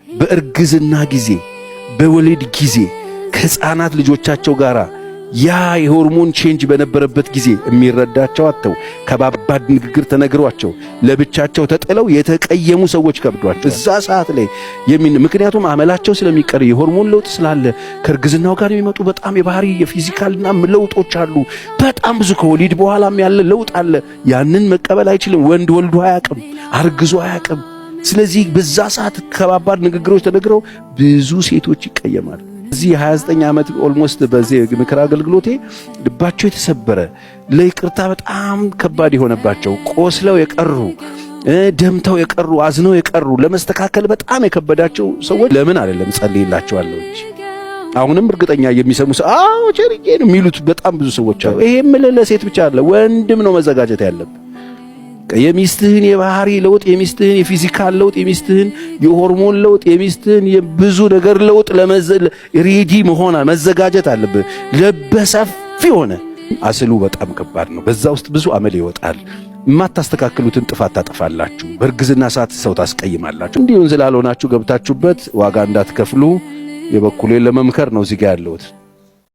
በእርግዝና ጊዜ፣ በወሊድ ጊዜ ከሕፃናት ልጆቻቸው ጋር ያ የሆርሞን change በነበረበት ጊዜ የሚረዳቸው አጥተው፣ ከባባድ ንግግር ተነግሯቸው፣ ለብቻቸው ተጥለው የተቀየሙ ሰዎች ከብዷቸው እዛ ሰዓት ላይ ምክንያቱም አመላቸው ስለሚቀር፣ የሆርሞን ለውጥ ስላለ፣ ከእርግዝናው ጋር የሚመጡ በጣም የባህሪ የ physical ና ለውጦች አሉ። በጣም ብዙ ከወሊድ በኋላም ያለ ለውጥ አለ። ያንን መቀበል አይችልም። ወንድ ወልዶ አያውቅም፣ አርግዞ አያውቅም። ስለዚህ በዛ ሰዓት ከባባድ ንግግሮች ተነግረው ብዙ ሴቶች ይቀየማል። እዚህ 29 ዓመት almost በዚህ ምክር አገልግሎቴ ልባቸው የተሰበረ፣ ለይቅርታ በጣም ከባድ የሆነባቸው፣ ቆስለው የቀሩ፣ ደምተው የቀሩ፣ አዝነው የቀሩ፣ ለመስተካከል በጣም የከበዳቸው ሰዎች ለምን አይደለም ጸልይላቸዋለሁ እንጂ አሁንም እርግጠኛ የሚሰሙ ሰው አዎ ቸርዬ ነው የሚሉት በጣም ብዙ ሰዎች አሉ። ይሄ የምልህ ለሴት ብቻ አለ ወንድም ነው መዘጋጀት ያለብህ። የሚስትህን የባህሪ ለውጥ፣ የሚስትህን የ physical ለውጥ፣ የሚስትህን የሆርሞን ለውጥ፣ የሚስትህን የብዙ ነገር ለውጥ ለመዘል ready መሆን መዘጋጀት አለብህ። ልበሰፊ ሆነ አስሉ በጣም ከባድ ነው። በዛ ውስጥ ብዙ አመል ይወጣል። የማታስተካክሉትን ጥፋት ታጠፋላችሁ። በእርግዝና ሰዓት ሰው ታስቀይማላችሁ። እንዲሁ እንዝላል ሆናችሁ ገብታችሁበት ዋጋ እንዳትከፍሉ የበኩሌን ለመምከር ነው እዚህ ጋር ያለሁት።